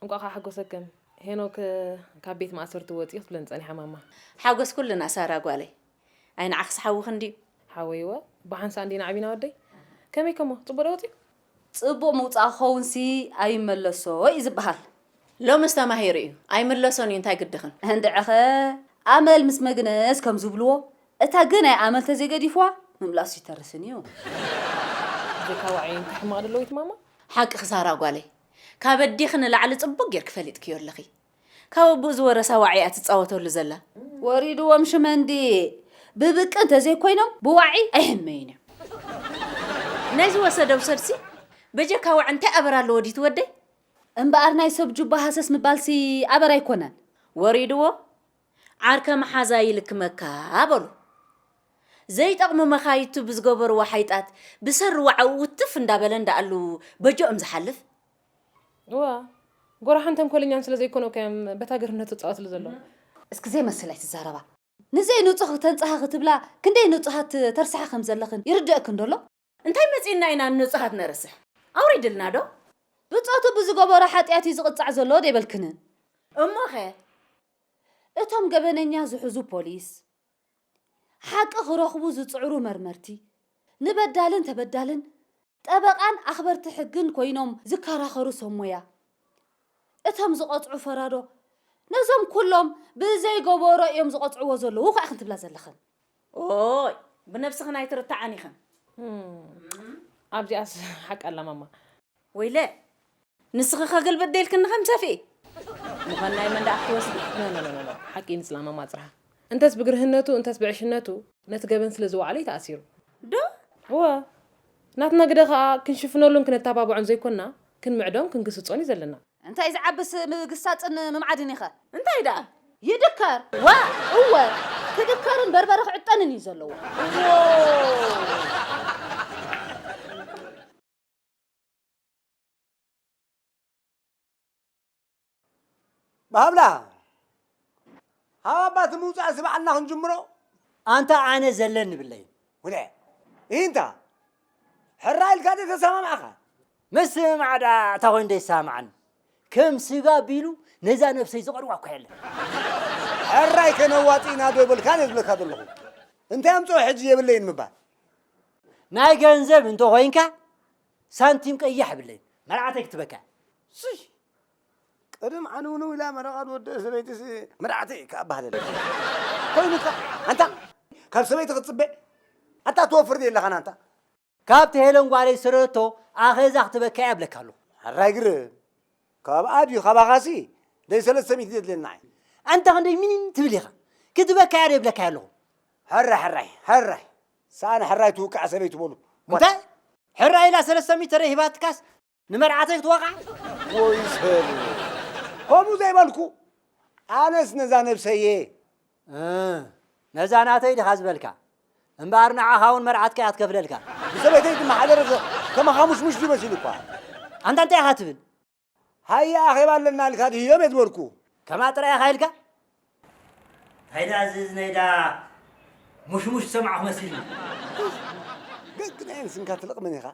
እንቋዕ ከኣ ሓጎሰክን። ሄኖክ ካብ ቤት ማእሰርቲ ወጺኡ ክትብለኒ ጸኒሓ ማማ። ሓጎስ ኩልና ሳራ ጓለይ። ኣይ ንዓኽስ ሓውኺ እንድዩ። ሓወይወ ብሓንሳእ እንዲና ዓቢና ወደይ። ከመይ ከሞ ጽቡቕ ዶ ወጺኡ? ጽቡቕ ምውጻእ ክኸውንሲ ኣይመለሶ እዩ ዝበሃል። ሎምስ ተማሂሩ እዩ ኣይምለሶን እዩ እንታይ ግድኽን። እንድዕኸ ኣመል ምስ መግነዝ ከም ዝብልዎ እታ ግናይ ኣመል ተዘይገዲፍዋ ምምላሱ ይተርስን እዩ። ብዘይካ ዋዒ እንታይ ሕማቕ ደለዎ ይትማማ? ሓቂ ክሳራ ጓለይ ካብ ኣዴኺ ንላዕሊ ጽቡቕ ጌርኪ ፈሊጥክዮ ኣለኺ። ካብ ኣቦኡ ዝወረሳ ዋዒ እያ ትጻወተሉ ዘላ። ወሪድዎም ሽመንዲ ብብቂ እንተዘይኮይኖም ብዋዒ ኣይሕመዩን እዮም። ነዚ ወሰደው ሰብሲ በጀካ ዋዒ እንታይ ኣበር ኣለዎ ድዩ ትወደይ? እምበኣር ናይ ሰብ ጁባ ሃሰስ ምባልሲ ኣበር ኣይኮነን። ወሪድዎ ዓርከ መሓዛ ይልክመካ በሉ። ዘይጠቕሙ መኻይቱ ብዝገበርዎ ሓይጣት ብሰሪ ዋዕኡ ውትፍ እንዳበለ እንዳኣሉ በጆኦም ዝሓልፍ። እዋ ጎራሓን ተንኮለኛን ስለ ዘይኮነ እኮ እዮም በታ ገርህነቱ ዝፃወትሉ ዘለዉ። እስኪ ዘይመስል ኣይትዛረባ። ንዘይ ንፁህ ተንፅሃ ክትብላ ክንደይ ንፁሃት ተርስሓ ከም ዘለኽን ይርደእክን ዶ ኣሎ? እንታይ መፂእና ኢና ንንፁሃት ነርስሕ? ኣውሪድልና ዶ? ብፆቱ ብዝገበሮ ሓጢኣት እዩ ዝቕፃዕ ዘሎ ዶ ኣይበልክንን? እሞኸ? እቶም ገበነኛ ዝሕዙ ፖሊስ፣ ሓቂ ክረኽቡ ዝጽዕሩ መርመርቲ፣ ንበዳልን ተበዳልን ጠበቓን ኣኽበርቲ ሕግን ኮይኖም ዝከራኸሩ ሰብ ሞያ፣ እቶም ዝቐጽዑ ፈራዶ ነዞም ኩሎም ብዘይገበሮ እዮም ዝቐጽዕዎ ዘለዉ ከኣ ኢኽን ትብላ ዘለኽን። ኦይ፣ ብነብስኽን ኣይትርትዓን ኢኽን። ኣብዚኣስ ሓቂ ኣላ ማማ። ወይለ ንስኺ ከገልበጥ ደልክኒ ከም ሰፍኢ ምዃን ናይ መን ደኣ ክትወስዲ? ኖ ኖ ኖ ኖ ሓቂ ንስላማ ማጽርሃ እንተስ ብግርህነቱ እንተስ ብዕሽነቱ ነቲ ገበን ስለ ዝወዓለ እዩ ተኣሲሩ። ዶ? እወ ናትና ግደ ከኣ ክንሽፍነሉን ክነተባብዖን ዘይኮንና ክንምዕዶን ክንግስጾን እዩ ዘለና። እንታይ ዝዓብስ ምግሳጽን ምምዓድን ኢኸ? እንታይ ደኣ? ይድከር። ዋእ! እወ ክድከርን በርበረ ክዕጠንን እዩ ዘለዎ። ብሃብላ ሃባባት ምውፃእ ስባዕና ክንጅምሮ ኣንታ ኣነ ዘለን ንብለይ ወደ ኢንታ ሕራ ኢልካ ደ ተሰማማዕኻ ምስምማዕ ዳ እታ ኮይን ዶ ይሰማማዓኒ ከም ስጋ ቢሉ ነዛ ነብሰይ ዝቐርዋ እኳ የለን ሕራይ ከነዋፂእና ዶ ይበልካ ነ ዝብለካ ዘለኹ እንታይ ኣምፅኦ ሕጂ የብለይን ምባል ናይ ገንዘብ እንተኾይንካ ሳንቲም ቀያሕ የብለይን መርዓተይ ክትበካ ሱይ ቅድም ዓንውንው ኢላ መረቓ ዝወደአ ሰበይትስ መርዓተይ ከኣ ባህለለ ኮይኑካ ኣንታ ካብ ሰበይቲ ክትፅበ ኣታ ትወፍር የለኻን ኣንታ ካብቲ ሄለን ጓለይ ዝሰረረቶ ኣኼዛ ክትበካ እያ እብለካ ኣለኹ። ሕራይ ግርም ካብኣ ድዩ ካባኻሲ ደይ ሰለስተ ሚእቲ ዘድልየና ኣይ ኣንታ ክንደይ ሚኒን ትብል ኢኻ ክትበካ እያ ዶ ይብለካ ኣለኹ። ሕራይ ሕራይ ሕራይ ሰኣን ሕራይ ትውቃዕ ሰበይቱ በሉ። እንታይ ሕራይ ኢላ ሰለስተ ሚእቲ ተረይ ሂባትካስ ንመርዓተይ ክትወቕዓ? ወይ ሰብ ከምኡ ዘይበልኩ ኣነስ ነዛ ነብሰየ እ፣ ነዛ ናተይ ዲኻ ዝበልካ? እምበኣር ንዓኻ እውን መርዓትካ እያ ትከፍለልካ። ንሰበይተይ ድማ ሓደረ ከ- ከማኻ ሙሽሙሽ ድዩ መሲሉ እኳ። ኣንታ እንታይ ኢኻ ትብል? ሃየ ኣኼባ ኣለና ኢልካ ድዮም እየ ዝበልኩ። ከምኣ ጥራይ ኢኻ ኢልካ? እንታይ ደኣ እዚ እዝነይ ደኣ ሙሽሙሽ ዝሰማዕኹ መሲሉ። ገግናየን ስንካ ትልቕመን ኢኻ።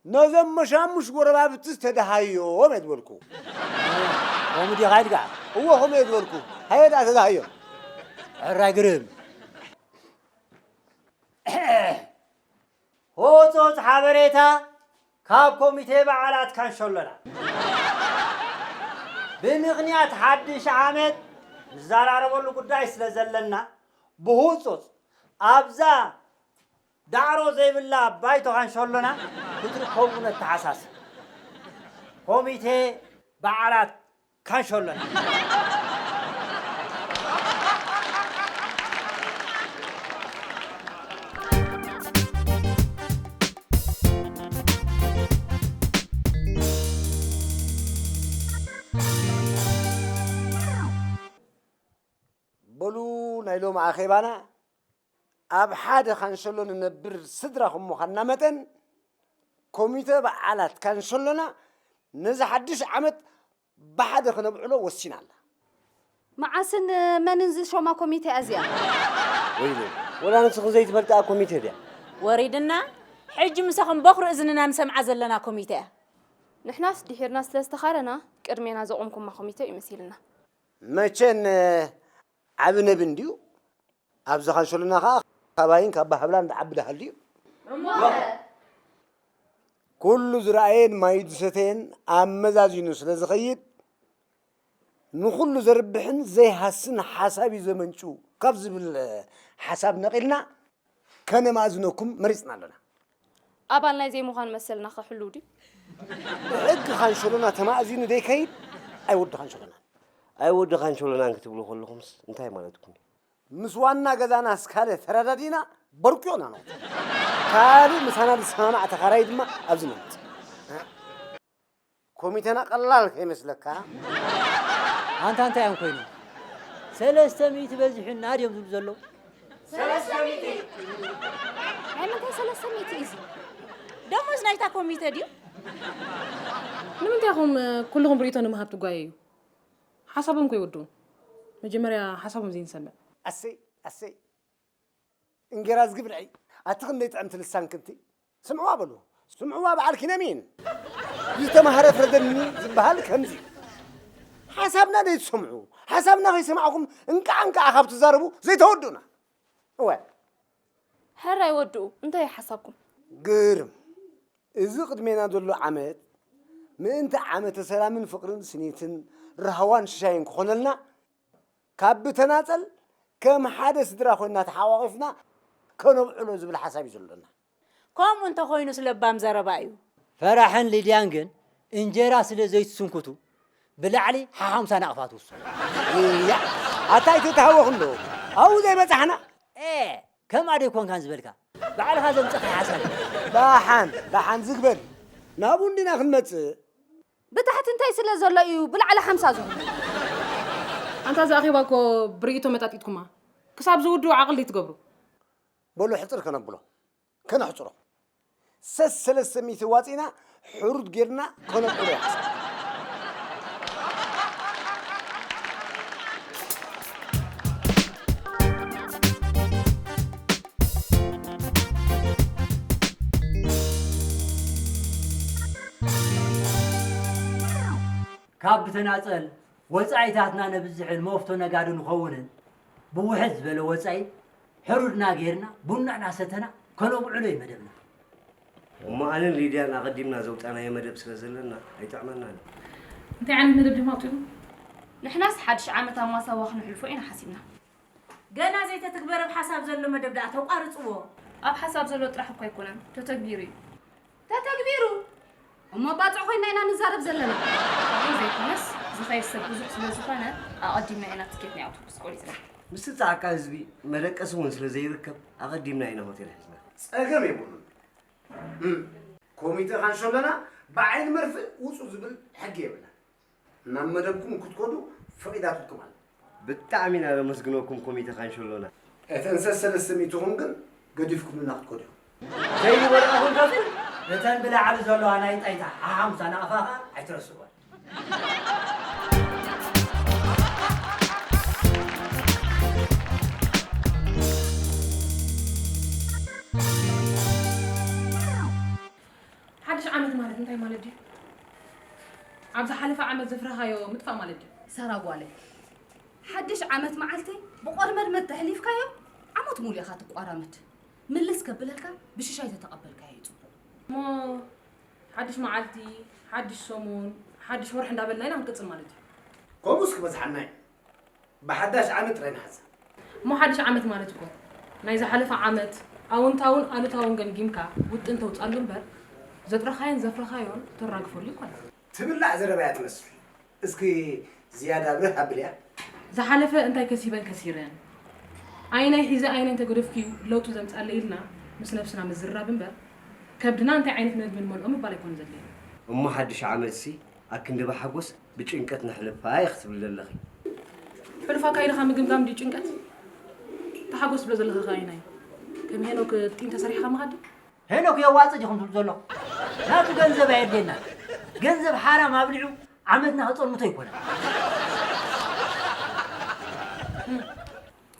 ነዞም መሻሙሽ ጎረባብትስ ተደሃዮም እየ ዝበልኩ። ከምኡ ዲኻ ኢልካ? እወ ከምኡ እየ ዝበልኩ። ሃየ ደኣ ተደሃዮም። ሕራይ ግርም። ህጹጽ ሓበሬታ ካብ ኮሚቴ በዓላት ካንሸሎና። ብምኽንያት ሓድሽ ዓመት ንዘራረበሉ ጉዳይ ስለ ዘለና ብህጹጽ ኣብዛ ዳዕሮ ዘይብላ ባይቶ ካንሸሎና ክትርከቡ ነተሓሳስብ። ኮሚቴ በዓላት ካንሸሎና። በሉ ናይ ሎሚ ኣኼባና ኣብ ሓደ ካንሸሎ ንነብር ስድራ ከም ምዃንና መጠን፣ ኮሚተ በዓላት ካንሸሎና ነዚ ሓድሽ ዓመት ብሓደ ክነብዕሎ ወሲና ኣላ። መዓስን መንን ዝሾማ ኮሚተ እያ እዚኣ? ወይለ፣ ወላ ንስኺ ዘይትፈልጥኣ ኮሚተ ድያ? ወሪድና፣ ሕጂ ምሳኹም በኹሪ እዝንና ንሰምዓ ዘለና ኮሚተ እያ። ንሕናስ ድሒርና ስለ ዝተኻረና፣ ቅድሜና ዘቑምኩማ ኮሚተ እዩ መሲልና። መቸን ዓቢ ነቢ እንድዩ። ኣብዚ ካንሸሎና ኸዓ ካብ ኣባይን ካብ ባህብላን ዝዓቢ ደሃልዩ። ኩሉ ዝረኣየን ማዩ ዝሰተየን ኣመዛዚኑ ስለ ዝኸይድ፣ ንኹሉ ዘርብሕን ዘይሃስን ሓሳብ እዩ ዘመንጩ ካብ ዝብል ሓሳብ ነቒልና ከነማእዝነኩም መሪጽና ኣለና። ኣባል ናይ ዘይምዃን መሰልና ከ ሕሉው ድዩ? ብሕጊ ካንሸሎና ተማእዚኑ ዘይከይድ ኣይወዲ ካንሸሎናን። ኣይወዲ ካንሸሎናን ክትብሉ ከለኹምስ እንታይ ማለትኩም እዩ? ምስ ዋና ገዛና ስካለ ተረዳዲእና በርቅዮ ኢና ነውጽእ። ካልእ ምሳና ዝሰማማዕ ተኻራይ ድማ ኣብዚ ነምጽእ። ኮሚተና ቀላል ከይመስለካ። ኣንታ እንታይ እዮም ኮይኖም? ሰለስተ ሚእቲ በዚሑና ድዮም ዝብሉ ዘለዉ? ናይ ምንታይ ሰለስተ ሚእቲ እዩ እዚ? ደሞዝ ናይታ ኮሚተ ድዩ? ንምንታይ ኢኹም ኩልኹም ርእይቶ ንምሃብ ትጓየዩ? ሓሳቦም ከይወድኡ መጀመርያ ሓሳቦም ዘይንሰምዕ። ኣሰይ ኣሰይ እንጌራ ዝግብልዐይ ኣቲ ክንደይ ጥዕምቲ ልሳን ክንቲ ስምዕዋ በሉ ስምዕዋ በዓል ኪነሚን ዝተማህረ ፍረደኒ ዝበሃል ከምዚ ሓሳብና ዘይትሰምዑ ሓሳብና ከይሰማዕኩም እንቃዕ እንቃዕ ካብ ትዛረቡ ዘይተወዱና እወ ሕራይ ወድኡ እንታይ እዩ ሓሳብኩም? ግርም እዚ ቅድሜና ዘሎ ዓመት ምእንቲ ዓመተ ሰላምን ፍቕርን ስኒትን ራህዋን ሽሻይን ክኾነልና ካብ ብተናጸል ከም ሓደ ስድራ ኮይንና ተሓቋቒፍና ከነብዕሎ ዝብል ሓሳብ እዩ ዘሎና። ከምኡ እንተኾይኑስ ለባም ዘረባ እዩ። ፈራሕን ሊድያን ግን እንጀራ ስለ ዘይትስንክቱ ብላዕሊ ሓሓምሳ ናቕፋ ትውስኹ። እያ ኣታ ኣይተተሃወኽን ዶ ኣብኡ ዘይበጻሕና? ኤ ከምኣ ዶ ኣይኮንካን ዝበልካ ባዕልኻ ዘምጸኻ ሓሳብ እዩ። ደሓን ደሓን ዝግበር ናብኡ እንዲና ክንመጽእ ብታሕቲ እንታይ ስለ ዘሎ እዩ ብላዕሊ ሓምሳ ዝኾነ? ኣንታ እዚ ኣኼባ እኮ ብርእይቶ መጣጢጥኩማ ክሳብ ዝውድኡ ዓቕሊ ትገብሩ። በሉ ሕጽር ከነብሎ ከነሕጽሮ ሰስ ሰለስተ ሚእቲ ዋጺና ሕሩድ ጌርና ከነብሎ ይሓስብ ካብ ብተናጸል ወጻኢታትና ነብዝሕን መፍቶ ነጋዶ ንኸውንን ብውሕድ ዝበለ ወጻኢ ሕሩድና ጌርና ቡና እናሰተና ከነብዕሎ እዩ መደብና። እሞ ኣነን ሊድያን ኣቐዲምና ዘውጻናዮ መደብ ስለ ዘለና ኣይጥዕመናን እዩ። እንታይ ዓይነት መደብ ዲኹም ኣውጺኹም? ንሕናስ ሓድሽ ዓመት ኣብ ማሳዋ ክነሕልፎ ኢና ሓሲብና። ገና ዘይተትግበረ ብ ሓሳብ ዘሎ መደብ ደኣ ተቋርጽዎ። ኣብ ሓሳብ ዘሎ ጥራሕ እኳ ኣይኮነን ተተግቢሩ እዩ። ተተግቢሩ እሞ ባጽዕ ኮይና ኢና ንዛረብ ዘለና። ይኹን ዘይኮነስ ዝኸይድ ሰብ ብዙሕ ስለ ዝኾነ ኣቐዲምና ኢና ትኬት ናይ ኣውቶቡስ ቆሪጽና። ምስትብጻዕ ህዝቢ መደቀሲ እውን ስለ ዘይርከብ ኣቐዲምና ኢና ሆቴል ሒዝና። ጸገም የብሉን። ኮሚተ ካንሸሎና ብዓይኒ መርፍእ ውጹ ዝብል ሕጊ የብልናን። ናብ መደብኩም ክትከዱ ፈቒዳትልኩም ኣላ። ብጣዕሚ ኢና ነመስግነኩም ኮሚተ ካንሸሎና። እተን ሰሰለስተ ሚእትኹም ግን ገዲፍኩምልና ክትከዱ ኢኹም። ከይዲ በልዕኹም ከፍል እተን ብላዕሊ ዘለዋ ናይ ጣይታ ሓሓምሳ ናቕፋ ኸኣ ኣይትረስዕወን። ሓድሽ ዓመት ማለት እንታይ ማለት ድዩ? ኣብ ዝሓለፈ ዓመት ዘፍረኻዮ ምጥፋእ ማለት ድዩ? ሳራ ጓለይ፣ ሓድሽ ዓመት መዓልቲ ብቆርመድመድ ተሕሊፍካዮ ዓመት ሙሉ ኢኻ ትቋራመድ። ምልስ ከብለካ ብሽሻይ ተተቐበልካዮ እዩ ጽቡቕ። እሞ ሓድሽ መዓልቲ፣ ሓድሽ ሰሙን፣ ሓድሽ ወርሒ እንዳበልና ኢና ክንቅጽል ማለት እዩ። ከምኡስ ክበዝሓና እዩ። ብሓዳሽ ዓመት ጥራይ ንሓዛ። እሞ ሓድሽ ዓመት ማለት እኮ ናይ ዝሓለፈ ዓመት ኣውንታውን ኣሉታውን ገምጊምካ ውጥን ተውጻሉ እምበር ዘጥረኻዮን ዘፍረኻዮን ተራግፈሉ ይኮነ። ትብላዕ ዘረባ እያ ትመስል። እስኪ ዝያዳ ብርህ ኣብልያ። ዝሓለፈ እንታይ ከሲበን ከሲረን ኣየናይ ሒዘ ኣየናይ እንተገደፍኩ እዩ ለውጢ ዘምጻለይ ኢልና ምስ ነብስና ምዝርራብ እምበር ከብድና እንታይ ዓይነት መግቢ ንመልኦ ምባል ኣይኮነ ዘድልየና። እሞ ሓድሽ ዓመትሲ ኣክንዲ ብሓጎስ ብጭንቀት ነሕልፋ ኢኺ ትብሊ ዘለኺ። ሕሉፍ ኣካይዳኻ ምግምጋም ድዩ ጭንቀት? ተሓጎስ ትብሎ ዘለኻ ከ ኣየናይ እዩ? ከም ሄኖክ ጢን ተሰሪሕኻ ምኻድ ድዩ? ሄኖክ የዋጽእ ዲኹም ትብሉ ዘለኹም? ናቱ ገንዘብ ኣየድልየናን። ገንዘብ ሓራም ኣብሊዑ ዓመትና ከጸልምቶ ኣይኮነን።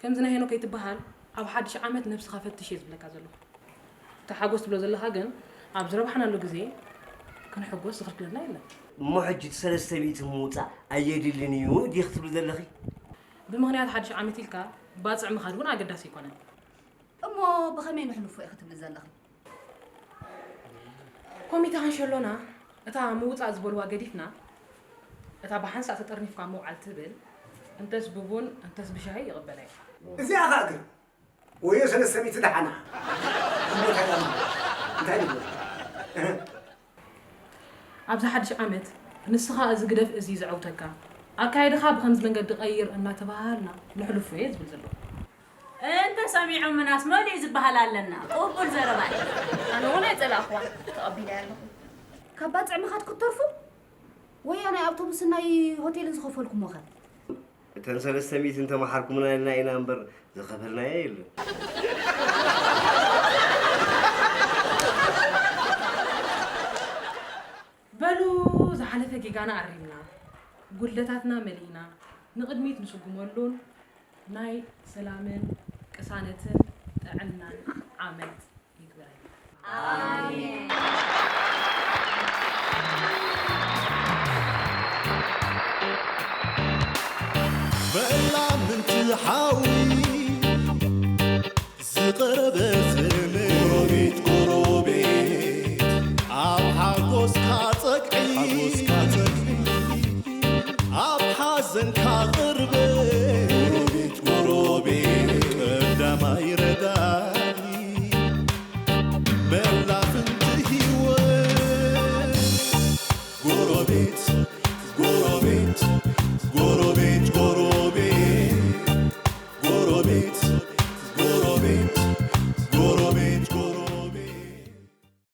ከምዚ ናይ ሄኖክ ከይትበሃል ኣብ ሓድሽ ዓመት ነብስኻ ፈትሽ እየ ዝብለካ ዘለኹ። እቲ ሓጎስ ትብሎ ዘለኻ ግን ኣብ ዝረባሕናሉ ግዜ ክንሕጎስ ዝኽልክለና የለን። እሞ ሕጂ እቲ ሰለስተ ሚእቲ ምውጻእ ኣየድልን እዩ ዲኺ ትብሊ ዘለኺ? ብምኽንያት ሓድሽ ዓመት ኢልካ ባጽዕ ምኻድ እውን ኣገዳሲ ኣይኮነን። እሞ ብኸመይ ንሕልፎ ኢኺ ትብሊ ዘለኺ? ኮሚተ ካንሸሎና እታ ምውጻእ ዝበልዋ ገዲፍና፣ እታ ብሓንሳእ ተጠርኒፍካ ምውዓል ትብል፣ እንተስ ብቡን እንተስ ብሻሂ ይቕበላ እዩ። እዚኣ ኸኣ ግን ወዮ ሰለስተ ሚእቲ ደሓና። እሞ እንታይ ደኣ ማለት? እንታይ ንብል? ኣብዚ ሓድሽ ዓመት ንስኻ እዚ ግደፍ እዚ ዘዐውተካ፣ ኣካይድኻ ብኸምዚ መንገዲ ቀይር እናተባሃልና ንሕልፎ እየ ዝብል ዘለኹ። እንተ ሰሚዖምናስ መሊኡ ዝበሃል ኣለና። ቅቡል ዘረባ እዩ። ኣነ እውን ኣይጸላእኽዋን፣ ተቐቢለያ ኣለኹ። ካብ ባጽዕ ምኻድ ክትተርፉ ወያናይ ኣውቶቡስን ናይ ሆቴልን ዝኸፈልኩሞ ኸ? እተን ሰለስተ ሚእቲ እንተመሓርኩምና ኢልና ኢና እምበር ዝኸፈልናዮ የለን። በሉ ዝሓለፈ ጌጋና ኣሪምና፣ ጉድለታትና መሊእና፣ ንቕድሚት ንስጉመሉን ናይ ሰላምን ቅሳነትን ጥዕናን ዓመት ይግበረልና። በላ ምንቲ ሓዊ ዝቐረበ ዘመን ጎረቤት ጎረቤት ኣብ ሓጎስካ ጸግዒ ኣብ ሓዘንካ ቅር